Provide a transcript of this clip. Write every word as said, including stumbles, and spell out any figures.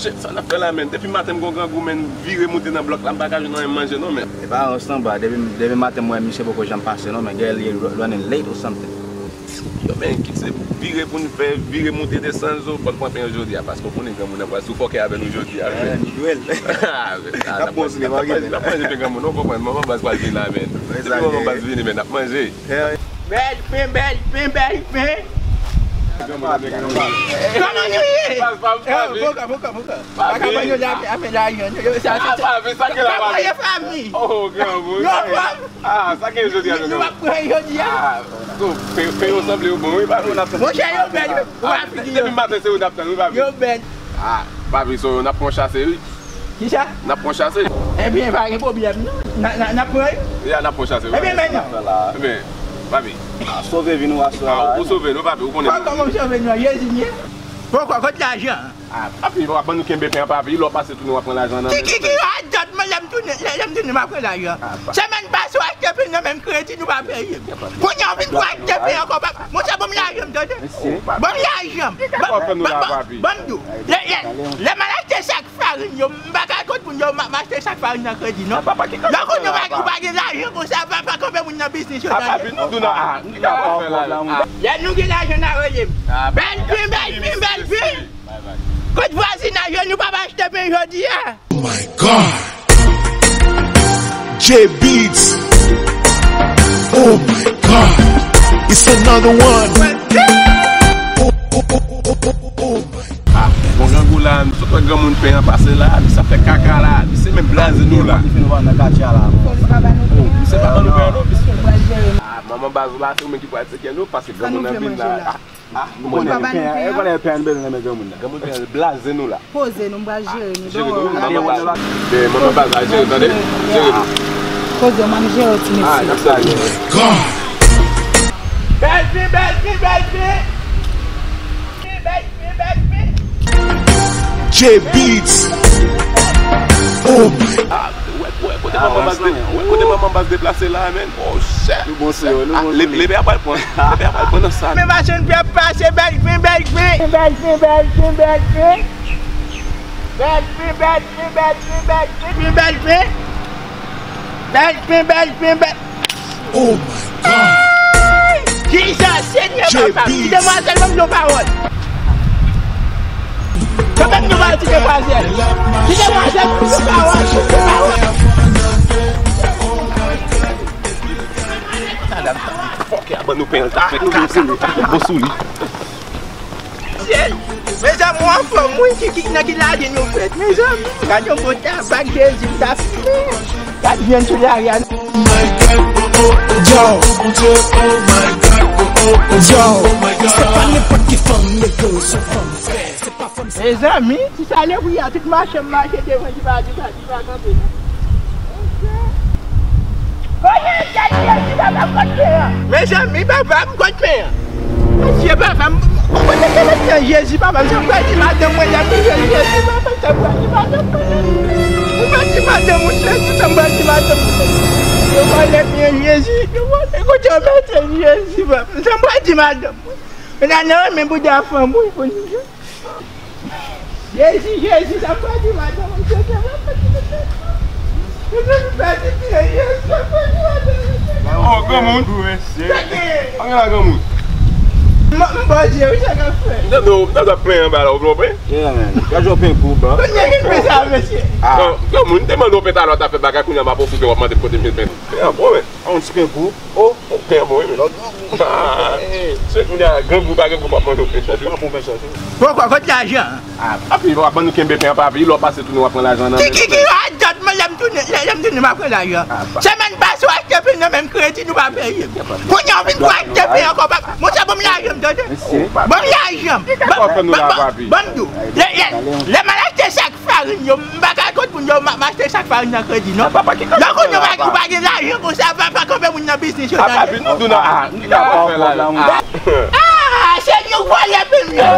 Sa n ap fè la, men? Depi maten m gon grangou, men, m vire moute nan blòk la, m pa ka jwenn anyen manje non, men. E pa yon sanba, depi, depi maten m wè misye poko janm pase non, men, gèl li running late or something. Yo, men, kit se vire pou n fè, vire moute desann, zo, fò n pran pen jodi a, paske w konnen granmoun nan pral soufòke avè nou jodi a, men. N ap manje pen granmoun, ou konprann, manman baz pral vin la, men. Depi manman baz vini, men, n ap manje. Bèl pen, bèl pen, bèl pen. Kòman nou ye? Baz pa m, pa vin. Poka, poka, poka. Pa ka ban yo la, men la, yo, yo, sa, sa, sa. Pa vin, sa ke la, pa vin. Fanmi. Oh, granmoun. Yo, fanmi. Ah, sa gen jodi a, nou ap pran jodi a. Ah, so, pen, pen yo sanble yo bon, wi, papi. Monchè, yo bèl, wi. Depi maten, se yo n ap tann, wi, papi. Yo bèl. Ah, papi, so, n ap pran chase, wi. Kisa? N ap pran chase. Ebyen, pa gen pwoblèm, non. N a, n a, n ap pran, wi. Ya, n ap pran chase, wi. Ebyen, men non. Ebyen, papi. Ah, sove vi nou aswè a. Ah, ou sove nou, papi, ou konnen. Kòman m sove nou? Jezi m ye. Pokò, kot lajan? Ah, papi, w ap ban nou kenbe pen an, papi. Lè w pase tounen, w ap pran lajan nan men nou. Ki, ki, ki radòt, mwen, lè m tounen, lè, lè m tounen, m ap pran lajan. Semèn pase, w achte pen nan menm kredi, nou pa peye m. Kounye a, w vin pou achte pen ankò, papa. Monchè, ban m lajan m, tande. Ban m lajan m. Ban m di w, lè, lè, lè m al achte sak farin yo, m pa ka kont moun yo, m, m achte sak farin nan kredi, non. Lè kounye a, w pa gen lajan konsa, pa, pa kanpe moun nan biznis yo, tande. Lè nou gen lajan, n a rele m. Bèl pen, bèl pen, bèl pen. Kot vwazinaj yo, nou p ap achte pen jodi a? Oh my God. J Beats. Oh my God. It's another one. Oh, oh, oh, oh, oh, oh my. Ah, bon, grangou la, nou sot wè granmoun pen an pase la, li sa fè kaka la, li se menm blaze nou la. Li fin wè nan katye a la. Misye pa ban nou pen an non, misye. Ah, manman baz la, se ou menm ki pral tcheke nou, paske granmoun nan vin la. Ah, ou konnen pen an, ou konnen pen an bezwen nan men granmoun nan. Granmoun pen an blaze nou la. Poze nou, m pral jere nou. Jere nou, manman baz. Manman baz la, jere, tande. Jere nou. Poze, m ap jere ti mesye. Ah, n ap salye. Bèl fi, bèl fi, bèl fi. Bèl fi, bèl fi. J Beats. Oh my. Ah, wè, wè, kote manman baz la? Wè, kote manman baz deplase la, men? Oh, shit. Nou bon sou yo, nou bon sou yo. Lebe a pral pran. Lebe a pral pran nan sa. Men machann pen ap pase, bèl pen, bèl pen. Bèl pen, bèl pen, bèl pen. Bèl pen, bèl pen, bèl pen, bèl pen. Bèl pen, bèl pen, bèl. Oh my God. Jezi, Senyè, papa, ti demwazèl ban m yon pawòl. Kanmenm nou ba ti demwazèl. Ti demwazèl, ban m yon pawòl, yon pawòl. Madanm, fòkè a ban nou pen an, ta fè kaka. Bon sou li. Mezanmi, w anfòm, wi, ki, ki, nan ki lali nou fèt? Mezanmi, gad yon bon tabak Jezi m ta fimen. Gad vyann sou lari a. Yo. Yo. Se pa nenpòt ki fanm nèg yo, se fanm frè. Se pa fanm. Mezanmi, ti sale wi a, tout mache m mache devan, li pa, li pa, li pa kanpe non. Kote Jezi, papa, m kot pen an? Mezanmi, papa, m kot pen an? Adye, papa, m, m kote ke met nan Jezi, papa, m sanble di madanm mwen lè m rive, Jezi, papa, m sanble di madanm mwen. Ou pa di madanm ou, Jezi, m sanble di madanm mwen. Yo vòlè pen Jezi, yo vòlè, kote yo mete Jezi, papa, m sanble di madanm mwen. Men nan, nan, men bouda fanm, wi, pou nou. Jezi, Jezi, sa m pral di madanm mwen, Jezi, sa m pral di madanm mwen. Jezi, m pral di, Jezi, sa m pral di madanm mwen. Oh, granmoun. Sa gen? Anyen la, granmoun. M, m bò je, wi, sa k ap fè? M tande w, m tande w ap plenyen anba la, ou vle w plen? Yeah, man. Gad yon pen kou, bro. Kounye a ki pen sa, mesye? Ah. Non, granmoun, m te mande w pen talè, w ta fè bagay, kounye a m ap ofri w, w ap mande m kote m jwenn pen. Yeah, bon, men. Yon ti pen kou. Oh, pen bon, wi, men. Ah, se kounye a, grangou pa grangou, m ap mande w pen sa, wi. Pokò, kot lajan? Ah, papi, w ap ban nou kenbe pen an, papi. Lè w pase tounen, w ap pran lajan nan men nou. Ki, ki, ki radòt, mwen, lè m tounen, lè, lè m tounen, m ap pran lajan. Semèn pase, w achte pen nan menm kredi, nou pa peye m. Kounye a, w vin pou achte pen ankò, papa. Monchè, ban m lajan m, tande. Ban m lajan m. Ban, ban, ban, ban m di w. Lè, lè, lè m al achte sak farin yo, m pa ka kont moun yo, m, m achte sak farin nan kredi, non. Lè kounye a, ou pa gen lajan konsa, pa, pa kanpe moun nan biznis yo, tande. Ah, se nou k vòlè pen yo.